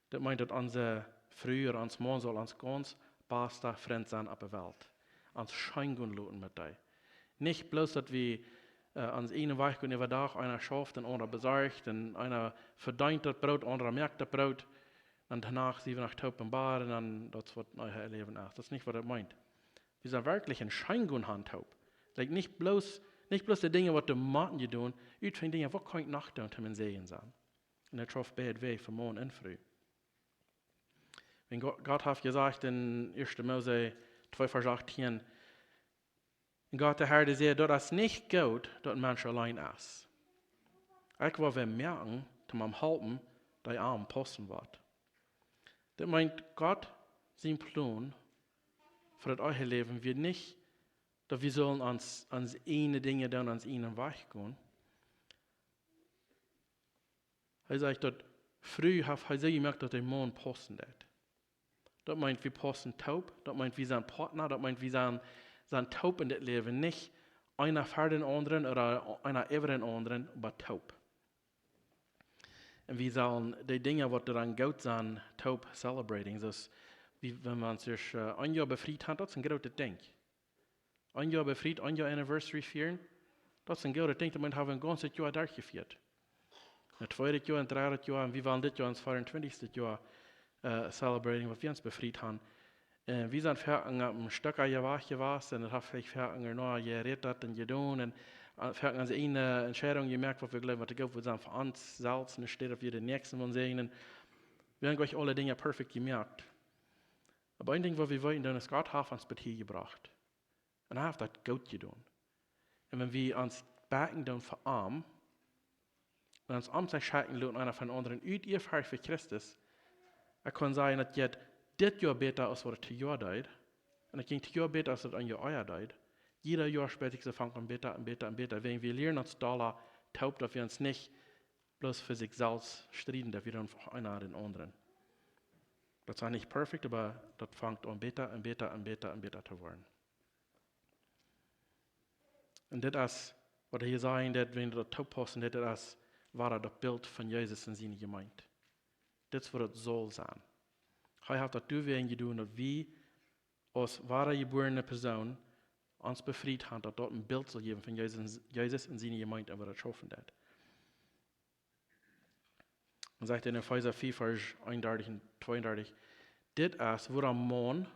Daut meent, daut onse Fru ooda ons Maun saul ons gaunz basta Frint sennen opp de Welt. Ons scheen gonen loten met dee. Nich bloos, daut wie, äh, ons eenen Wajch gonen äwa Dach, eena schauft un aundra besorcht, un eena vedeent daut Broot, aundra moakt daut Broot. Un doano sie wie noch toop em Bad un dan daut woat een Läwen aun. Daut es nich waut daut meent. Wie sellen werkjlich een scheen Gonen han toop. Like nich bloos, nich bloos de Dinja waut de Motten jedonen, utfinjen Dinja waut kaun ekj noch doonen toom een Säajen sennen. Un daut schauft beid Wäaj, fa Maun un Fru. Wan Gott, Gott haft jesajcht en ieeschte Mose twee Varsch achtieen, un Gott de Herr säd: "Daut es nich goot daut een Mensch auleen es. Ekj woa wäm moaken toom am halpen, dee am paussen woat." Daut meent, Gott sien Plon fa daut eewje Läwen wia nich daut wie sellen ons, ons ieejne Dinja doonen, ons ieejnen Wajch gonen. Hee sajcht daut Fru haft hee soo jemoakt daut de Maun paussen deed. Daut meent wie paussen toop, daut meent wie sent Partner, daut meent wie sent, sent toop en dit Läwen, nich eena ver dän aundren ooda eena äwa dän aundren, oba toop. Un wie sellen de Dinja waut doaraun goot sent, toop celebrating. Soo aus wie, wan wie ons ieescht, äh, een Joa befriet han, daut es een grootet Dinkj. Een Joa befriet, een Joa anniversary fieren, daut es een grootet Dinkj, doamet hab wie een gaunzet Joa derchjefieet. Een tweedet Joa, een dreddet Joa, un wie wellen dit Joa ons veeauntwintichstet Joa, äh, celebrating, waut wie ons befriet han. Un wie sent foaken opp een Stekj wajch jewast un daut haft veleicht foaken noch jerät daut un jedonen un, äh, foaken onse ieejne Entscheidunk jemoakt, waut wie jleewen waut goot woat sennen fa ons selfst, enne Städ daut wie dän Näakjsten wellen säajnen. Wie han nich aule Dinja perfekt jemoakt. Oba een Dinkj waut wie weeten doonen es, Gott haft ons bat hia jebrocht. Un hee haft daut goot jedonen. Un wan wie ons bäakjen doonen fa am, un ons omsich schekjen loten eena von dän aundren ut Ierfurcht fa Christus, ekj kaun sajen daut jeit dit Joa bäta aus waut et dit Joa deed. Un et jinkj dit Joa bäta aus et een Joa ea deed. Jieda Joa spält sikj soo foaken bäta un bäta un bäta. Wan wie lieren ons dolla toop, daut wie ons nich bloos fa sikj selfst strieden, daut wie doonen fa eena dän aundren. Daut es nich perfekt, oba daut fangt aun bäta un bäta un bäta un bäta to woaren. Un dit es waut hee hia sajen deed, wan daut toop paussen deed, dit es wada daut Bilt von Jesus en siene Jemeent. Dit es waut et saul sennen. Hee haft daut doawäajen jedonen daut wie aus wadajebuarne Persoon ons befriet han, daut daut een Bilt saul jäwen von Jesus, Jesus en siene Jemeent un waut et schaufen deed. Dan sajcht hee en Efeesa vea, Varsch eenundartich un tweeundartich: "Dit es wuarom Maun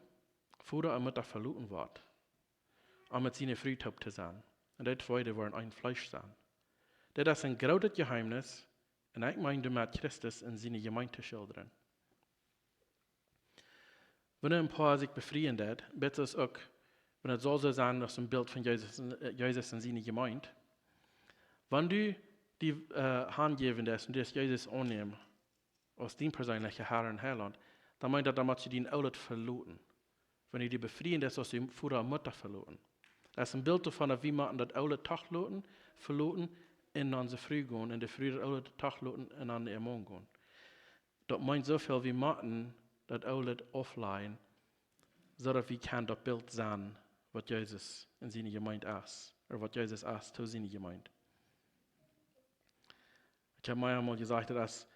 Voda un Mutta veloten woat, om met siene Fru toop to sennen. Un dee twee woaren een Fleesch sennen. Dit es een grootet Jeheemnis, un ekj meen doamet Christus en siene Jemeent to schildren." Wan een Poa sikj befrieen deit, bat es uk, wan et saul soo sennen aus een Bilt von Jesus, äh, Jesus en siene Jemeent. Wan du die, äh, hanjäwen deist un deist Jesus aunnämen aus dien perseenlicha Herr un Heilaunt, dan meent daut, dan motst du dien Oolet veloten. Wan du die befrieen deist, aus du Voda un Mutta veloten. Daut es een Bilt doavon, daut wie motten daut Oole toch loten, veloten, un aun onse Fru gonen, un de Fru daut Oole toch loten un aun äa Maun gonen. Daut meent soo väl, wie motten daut Oole auflajen, soo daut wie kjennen daut Bilt sennen, waut Jesus en siene Jemeent es, ooda waut Jesus es to siene Jemeent. Ekj hab mie eemol jesajcht, daut es,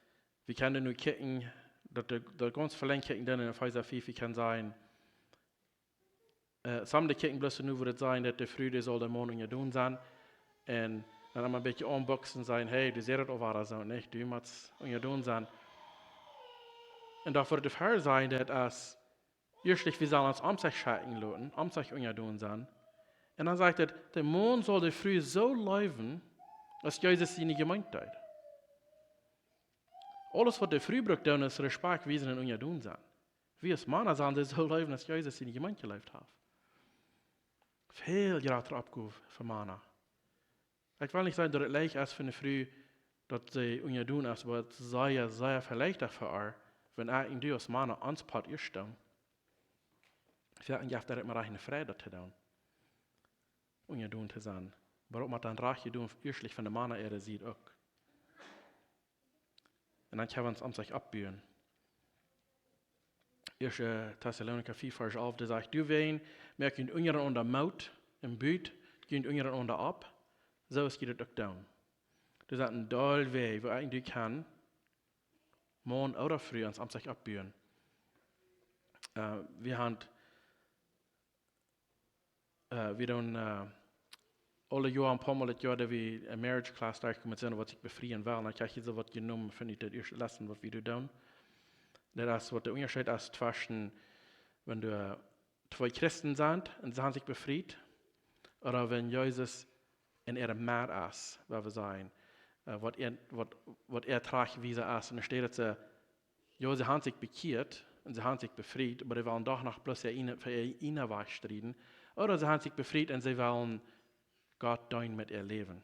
wie kjennen nu kjikjen, daut de, daut gaunz velenjd kjikjen dan en Efeesa vea, wie kjennen sajen, äh, some kjikjen bloos nu, woo daut sajcht, daut de Fru dee saul dän Maun unjadon sennen. Un dan emma een bät aunboksen un sajen: "Hey, du sajchst daut aul wada soo, nich? Du motst unjadon sennen." Un doa woat de Varsch sajen, daut es, ieeschtlich, wie sellen ons omsich schekjen loten, omsich unjadon sennen. Un dan sajcht et, de Maun saul de Fru soo leewen, aus Jesus siene Jemeent deed. Aules waut de Fru brukt doonen, es Respakjt wiesen un unjadon sennen. Wie aus Mana sellen see soo leewen, aus Jesus siene Jemeent jeleeft haft. Väl jratre Oppgow fa Mana. Ekj well nich sajen, daut et leicht es fa eene Fru, daut see unjadon es, oba et es sea, sea väl leichta fa äa, wan ekj un du aus Mana ons Poat ieescht doonen. Foaken jeft daut mea rajcht eene Freid, daut to doonen. Unjadon to sennen. Oba daut mott dan rajcht jedonen, ieeschtlich von de Mana äare Sied uk. Un dan kjenn wie ons omsich oppbuen. Ieeschte Tessalonicha vea, Varsch alf, dee sajcht: "Doawäajen moakt junt unjarenaunda Moot un but junt unjarenaunda opp, soo aus jie daut uk doonen." Daut es een Deel, woo wie eejentlich kjennen, Maun ooda Fru, ons omsich oppbuen. Äh, wie haben Äh, wie doonen, äh, aule Joa een poa mol daut Joa, daut wie eene Marriage Class derchkomen, sent waut sikj befrieen wellen. Dan kjrie jie soo waut jenomen von dee ieeschte Lessen, waut wie doa doonen. Daut es waut de Unjascheet es tweschen, wan doa twee Christen sent un see haben sikj befriet, ooda wan Jesus en äare Medd es, wua wie sajen, äh, waut äa, waut, waut äa trajchtwiesen es. Un doa steit daut see, jo, see haben sikj bekjieet un see haben sikj befriet, oba dee wellen doch noch bloos äa eenen, fa äa eenen Wajch strieden. Ooda see haben sikj befriet un see wellen Gott deenen met äa Läwen.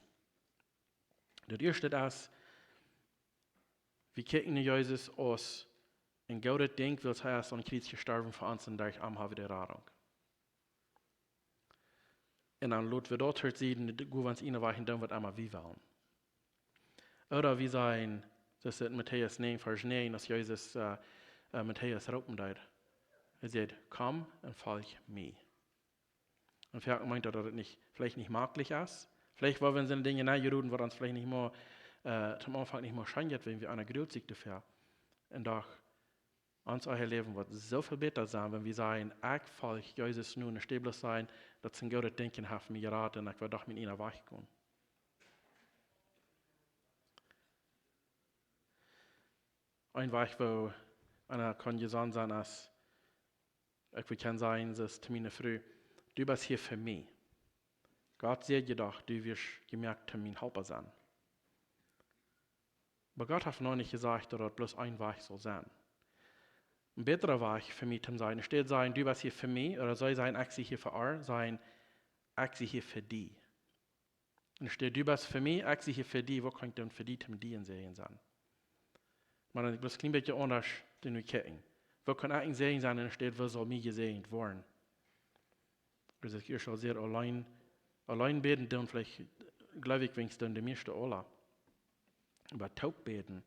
Daut ieeschte es, wie kjikjen no Jesus aus een goodet Dinkj, wiels hee es aum Kjriez jestorwen fa ons un derch am ha wie de Radunk. Un dan lot wie daut hia seenen, de Gott ons eenen Wajch un doonen waut emma wie wellen. Ooda wie sajen, daut es en Matäus näajen, Varsch näajen, aus Jesus, äh, äh, Matäus roopen deed. Hee säd: "Komm un folg mie." Un veleicht meent daut, daut et nich, veleicht nich maklich es. Veleicht woa wie en soone Dinja nenjeroden, waut ons veleicht nich mol, äh, toom Aunfank nich mol scheen jeit, wan wie aun de Grund sennen doafäa. Un doch, ons ieejnet Läwen woat soo väl bäta sennen, wan wie sajen: "Ekj folj Jesus nu", un enne Städ bloos sajen: "Daut es een goodet Dinkj, haft mie jerat un ekj well doch mienen eenen Wajch gonen." Een Wajch, woo eena kaun jesonnen sennen, es, ekj well kjennen sajen, daut es to miene Fru: "Du best hia fa mie. Gott säd je doch, du woascht jemoakt toom mien Halpa sennen." Oba Gott haft noch nich jesajcht, daut daut bloos een Wajch saul sennen. Een bätra Wajch fa mie toom sajen, enne Städ sajen: "Du best hia fa mie", ooda see sajen: "Ekj sie hia fa ar", sajen: "Ekj sie hia fa die." Enne Städ: "Du best fa mie, ekj sie hia fa die, waut kaun ekj doonen fa die, toom die een Säajen sennen?" Oba dan bloos een kjlien bät aundasch to nu kjikjen. Waut kaun ekj een Säajen sennen, enne Städ: "Waut saul mie jesäajent woaren?" Daut es ieescht aul sea auleen, auleen bäden doonen, veleicht, jleew ekj, weens doonen de mieeschte aula. Oba toop bäden,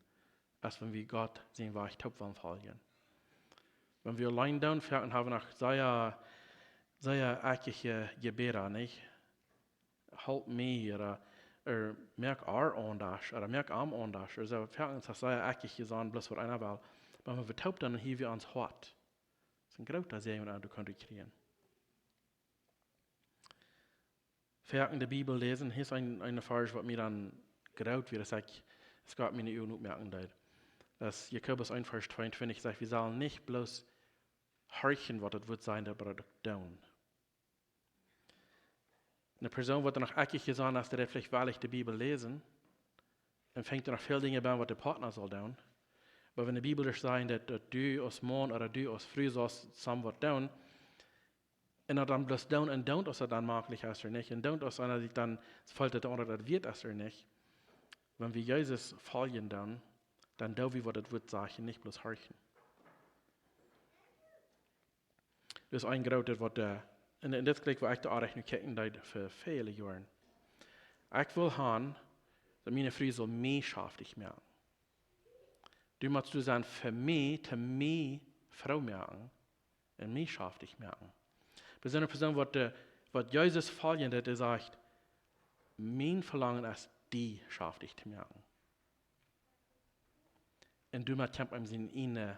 es wan wie Gott sienen Wajch toop wellen foljen. Wan wie auleen doonen, veleicht haben wie noch sea, sea ekjje Jebäda, nich? "Halp mie", ooda, ooda, "Moak ar aundasch", ooda, "Moak am aundasch", ooda soo. Veleicht es daut sea ekjlich jesonnen, bloos waut eena well. Oba wan wie toop doonen, dan hia wie ons Hoat. Daut es een groota Säajen, waut eena doa kaun kjrieen. Veleicht de Bibel läsen, hia es een, een Varsch, waut mie dan groot wia, daut ekj, daut Gott miene Uagen opmoaken deed. Daut es Jakobus eent, Varsch tweeuntwintich, sajcht, wie sellen nich bloos horchen, waut daut Wuat sajcht, oba daut uk doonen. Eene Persoon, waut doa noch ekjlich jesonnen es, dee deit veleicht woarlich de Bibel läsen un finjt doa noch väl Dinja bie, waut de Partner saul doonen. Oba wan de Bibel doa sajcht, daut, daut du aus Maun ooda du aus Fru saust soo waut doonen, un daut dan bloos doonen un doonen, aus daut dan mäajlich es ooda nich, un doonen, aus eena sikj dan feelt, daut de aundra daut wieet es ooda nich. Wan wie Jesus foljen doonen, dan doo wie, waut daut Wuat sajcht, nich bloos horchen. Daut es een grootet, waut de, un, un dit jlikj, wua ekj de Oabeit nu kjikjen deed fa väle Joaren. Ekj well han, daut miene Fru saul mie schaftich moaken. Du motst doa sennen fa mie, toom mie froo moaken un mie schaftich moaken. Besonda Persoon, waut de, waut Jesus foljen deit, dee sajcht: "Mien Velangen es, die schaftich to moaken." Un doamet kjemt am sien ieejnet,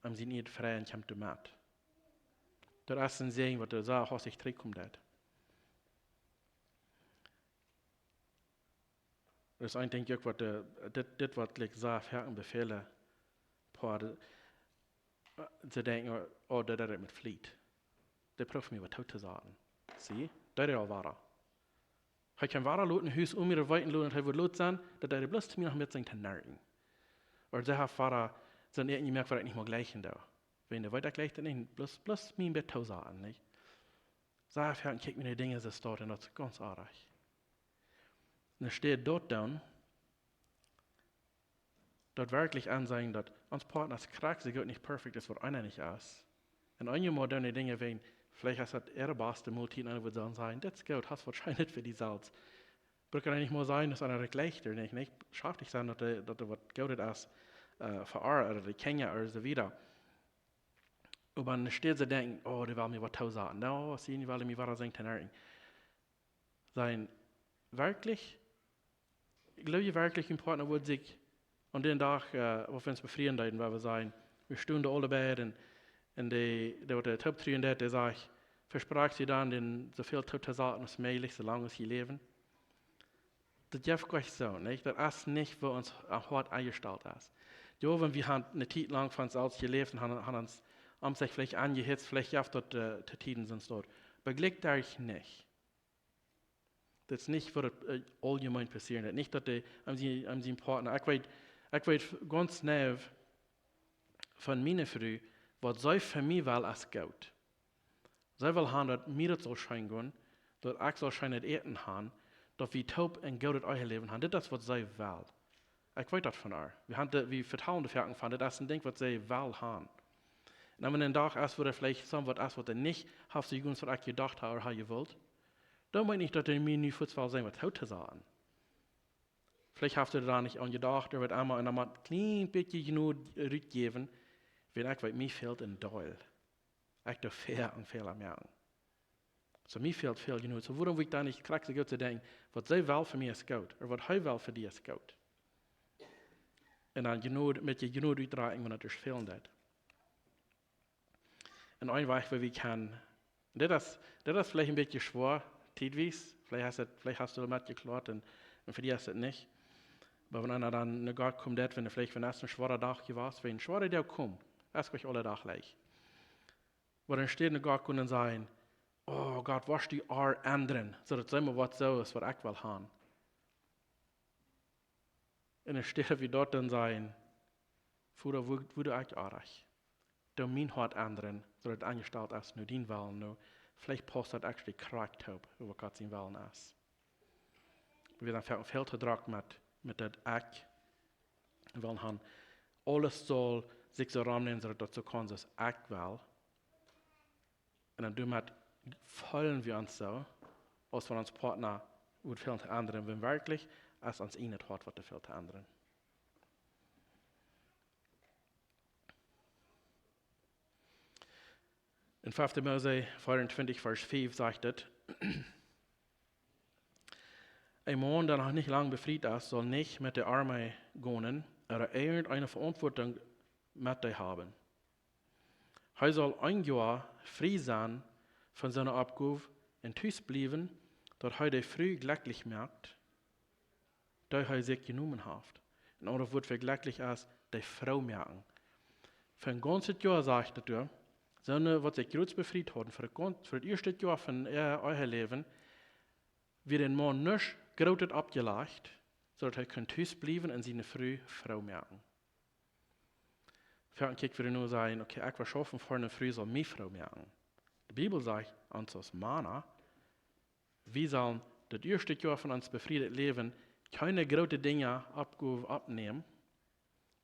am sien ieejnet Freid kjemt doamet. Daut es een Säajen, waut doa sea hastich trigjkomen deit. Daut es een Dinkj uk, waut de, dit, dit waut, like, sea foaken befälen, Poa, de, äh, see denkjen: "Oh, daut deit hee met Fliet. Dee proowt mie waut tootosaten." See, daut deit hee aul wada. Hee kaun wada lot em Hus om mie weeten loten, daut hee woat lot sennen, daut deit hee bloos toom mie noch een bät to nerven. Ooda see haft wada soon Äten jemoakt, waut ekj nich mea jlikjen doo. Wan dee weet, ekj jlikj daut nich, bloos, bloos mie een bät toosaten, nich? See haft, kjikj, miene Dinja soo stoakj un daut es gaunz oajch. Un enne Städ daut doonen, daut werkjlich enseenen, daut ons Partner es krakjt soo goot nich perfekt es, waut eena nich es. Un eenjemol doonen dee Dinja, wan, veleicht es daut äare baste Moltiet, un eena wudd dan sajen: "Daut es goot, hast waut Scheenet fa die selfst." Brukt eena nich mol sajen, daut eena daut jlikjt ooda nich, nich? Schaftich sennen, daut dee, daut dee waut Goodet es, äh, fa ar, ooda de Kjinja, ooda soo wieda. Oba enne Städ soo denkjen: "Oh, dee well mie waut toosaten. No, see, dee well mie wada sennen to nerven." Sennen werkjlich, jleew jie werkjlich, een Partner wudd sikj aun dän Dach, äh, wua wie ons befrieen deeden, wua wie sajen, wie stunden aule beid un, un dee, dee waut de Toop truaren deed, dee säd: "Vesprakjst du dan, dän soo väl tootosaten aus mäajlich, soo lang aus jie läwen?" Daut jeft nich soo, nich? Daut es nich, woo ons Hoat enjestalt es. Jo, wan wie haben eene Tiet lang von ons selfst jeläft un haben, haben ons om sikj veleicht aunjehitzt, veleicht jeef daut, äh, to Tieden soo waut. Oba jlikj doa nich. Daut es nich waut, äh, auljemein passieren deit. Nich daut dee aun sien, aun sien Partner. Ekj weet, ekj weet gaunz jeneiw von miene Fru, waut see fa mie well es goot. See well haben, daut mie daut saul scheen gonen, daut ekj saul scheenet Äten haben, daut wie toop een goodet Eheläwen haben. Dit es waut see well. Ekj weet daut von äa. Wie haben daut, wie vetalen doavon, dit es een Dinkj waut see well haben. Un wan een Dach es, wua veleicht soo waut es, waut nich haft soo jegonen, waut ekj jedocht haud ooda haud jewult, dan meen ekj nich, daut dee mie nu fuaz well sajen, waut to sajen. Veleicht haft dee doa nich aun jedocht, ooda waut emma, un dan mott een kjlien bät Jnod rutjäwen, wan ekj weet, mie fält een Deel. Ekj doo väl un väl aun moaken. Soo, mie fält väl Jnod. Soo, wuarom wudd ekj dan nich krakjt soo goot to denkjen, waut see well fa mie es goot, ooda waut hee well fa die es goot? Un dan Jnod, met de Jnod utdrekjen, wan et ons fälen deit. Un een Wajch, woo wie kjennen, dit es, dit es veleicht een bät schwoa, tietwies, veleicht hast du, veleicht hast du doamet jekloat un, un fa die es et nich. Oba wan eena dan no Gott kjemt, daut, wan veleicht, wan et een schwoara Dach jewast, wan een schwoara Dach kjemt, es nich aule Dach leicht. Oba dan steit no Gott kjennen un sajen: "Oh Gott, woascht du äa endren, soo daut see mau waut soo es, waut ekj well haben." Un dan steit wie doa un sajen: "Voda, woo, woo doo ekj oajch? Doo mien Hoat endren, soo daut et aunjestalt es no dien Wellen, no, veleicht pausst daut actually krakjt opp, waut Gott sien Wellen es." Wie sent väl, väl to drock met, met daut ekj well haben. Aules saul sikj soo romdreien, soo daut daut soo kaun, soo aus ekj well. Un dan doamet feelen wie ons soo, aus wan ons Partner wudd väl to endren, wan werkjlich es ons ieejnet Hoat, waut doa fält to endren. En fefte Mose vea un twintich, Varsch fief sajcht et: "Een Maun, dee noch nich lang befriet es, saul nich met de Armee gonen, ooda irjent eene Veauntwuatunk met dee haben. Hee saul een Joa frie sennen von siene Oppgow un tus bliewen, daut hee de Fru jlekjlich moakt, dee hee sikj jenomen haft." Een aundret Wuat fa jlekjlich es, dee froo moaken. Fa een gaunzet Joa, sajcht et doa, soone, waut sikj jrods befriet hauden, fa daut gaun-, fa daut ieeschte Joa von äa, äa Läwen, wia dän Maun nuscht Grootet oppjelajcht, soo daut hee kunn tus bliewen un siene Fru froo moaken. Foaken kjikj wie nu, sajen: "Okay, ekj well schaufen fa eene Fru, saul mie froo moaken." De Bibel sajcht ons aus Mana, wie sellen daut ieeschte Joa von ons befrieet Läwen kjeene groote Dinja, Oppgow oppnämen,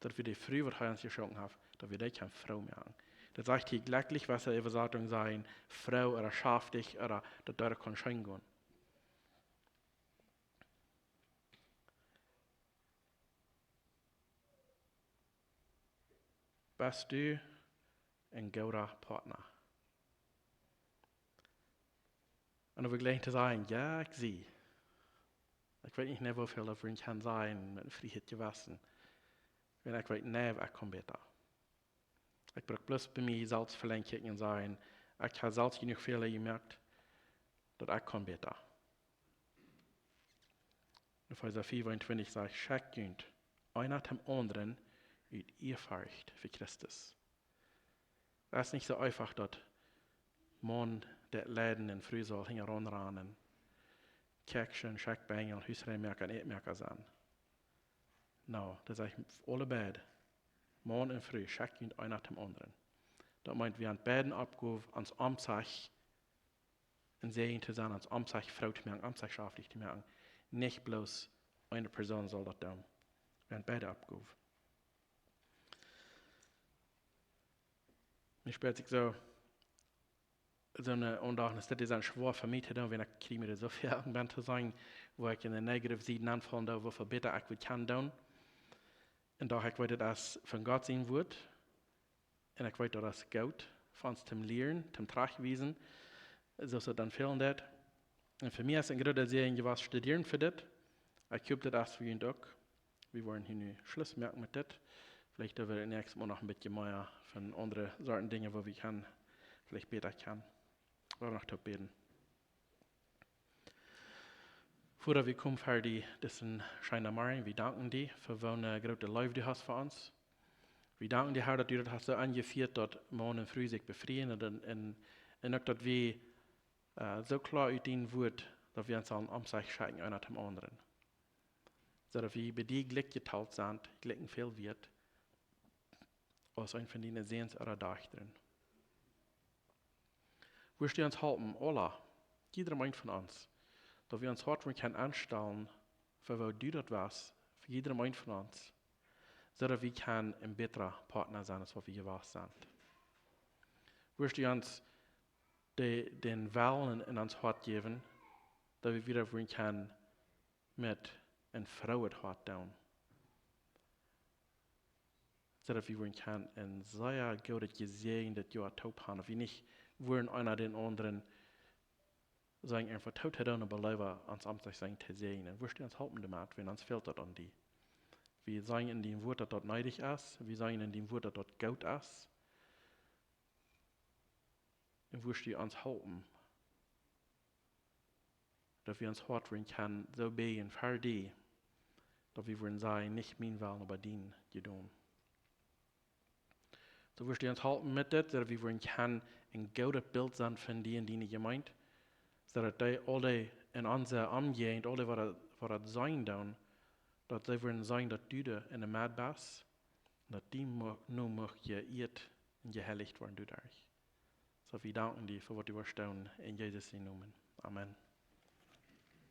daut wie de Fru, waut hee ons jeschonken haft, daut wie dee kjennen froo moaken. Daut sajcht hia jlekjlich, waut de Äwasatunk sajcht, froo ooda schaftich ooda daut doa kaun scheen gonen. Best du een gooda Partner? Un om jlikj to sennen, jo, ekj sie. Ekj weet nich, woo väl doavon ekj kaun sajen met een friet Jewessen. Wan ekj weet, nä, ekj kaun bäta. Ekj bruk bloos bie mie selfst velenjd kjikjen un sajen: "Ekj hab selfst jenuach Fäla jemoakt, daut ekj kaun bäta." Efeesa vea un twintich sajcht: "Schekjt junt eena dän aundren ut Ieafurcht fa Christus." Daut es nich soo eefach, daut Maun daut leiden un Fru saul hinjaraun ranen, Kjäakjsche, Schekjbenjel, Husfru moaken, Äten moaken sennen. Nä, daut sajcht aule beid, Maun un Fru, schekjt junt eena dän aundren. Daut meent, wie haben beid eene Oppgow, ons om sikj een Säajen to sennen, ons om sikj froo to moaken, om sikj schaftich to moaken. Nich bloos eene Persoon saul daut doonen. Wie haben beid eene Oppgow. Mie spieet sikj soo, soone Aundachten, daut es sea schwoa fa mie to doonen, wan ekj kjrieech mie soo väl aun to sajen, wua ekj en de negative Sied nenfaulen doo, woo väl bäta ekj wudd kjennen doonen. Un doch, ekj weet, daut es von Gott sien Wort. Un ekj weet, daut es goot fa ons to lieren, to trajchtwiesen, soo aus et dan fälen deit. Un fa mie es een groota Säajen jewast studieren fa dit. Ekj hop, daut es fa junt uk. Wie woaren hia nu Schluss moaken met dit. Veleicht doo wie daut näakjste Mol noch een bät mea von aundre Sorten Dinja, wua wie kjennen veleicht bäta kjennen. Wie woaren noch toop bäden. Voda, wie komen ver die disen scheenen Morjen. Wie danken die fa woone groote Leew du hast fa ons. Wie danken die, Herr, daut du daut hast soo aunjefieet, daut Maun un Fru sikj befrieen un, un, un uk daut wie äh, soo kloa ut dien Wuat, daut wie ons aun omsich schekjen, eena toom aundren. Soo daut wie bie die jlikj jetalt sent, jlikj väl wieet, aus een von diene Säns ooda Dajchta. Wurscht du ons halpen, aula, jieda een von ons, daut wie ons Hoat wudden kjennen aunstalen, fa woo du daut west, fa jieda een von ons, soo daut wie kjennen een bätra Partner sennen, aus waut wie jewast sent. Wurscht du ons de, dän Wellen en, en ons Hoat jäwen, daut wie wada wudden kjennen met een frooet Hoat doonen. Soo daut wie wudden kjennen een sea goodet, jesäajendet Joa toop haben. Daut wie nich wudden eena dän aundren sennen eenfach toop to doonen, oba leewa ons omsich sennen to säajnen. Wurscht du ons halpen doamet, wiels ons fält daut aun die. Wie seenen en dien Wuat, daut daut needich es. Wie seenen en dien Wuat, daut daut goot es. Un wurscht du ons halpen, daut wie ons Hoat wudden kjennen soo biejen fa die, daut wie wudden sajen, nich mien Wellen, oba dien jedonen. Soo wurscht du ons halpen met dit, daut wie wudden kjennen een goodet Bilt sennen von die en diene Jemeent, soo daut dee aule en onse Omjäajent, aule waut daut, waut daut seenen doonen, daut see wudden seenen, daut du doa en de Medd best, daut dien Mo-, Nomen mucht jeieet un jeheilicht woaren doaderch. Soo, wie danken die fa waut du woascht doonen, en Jesus sienen Nomen. Amen.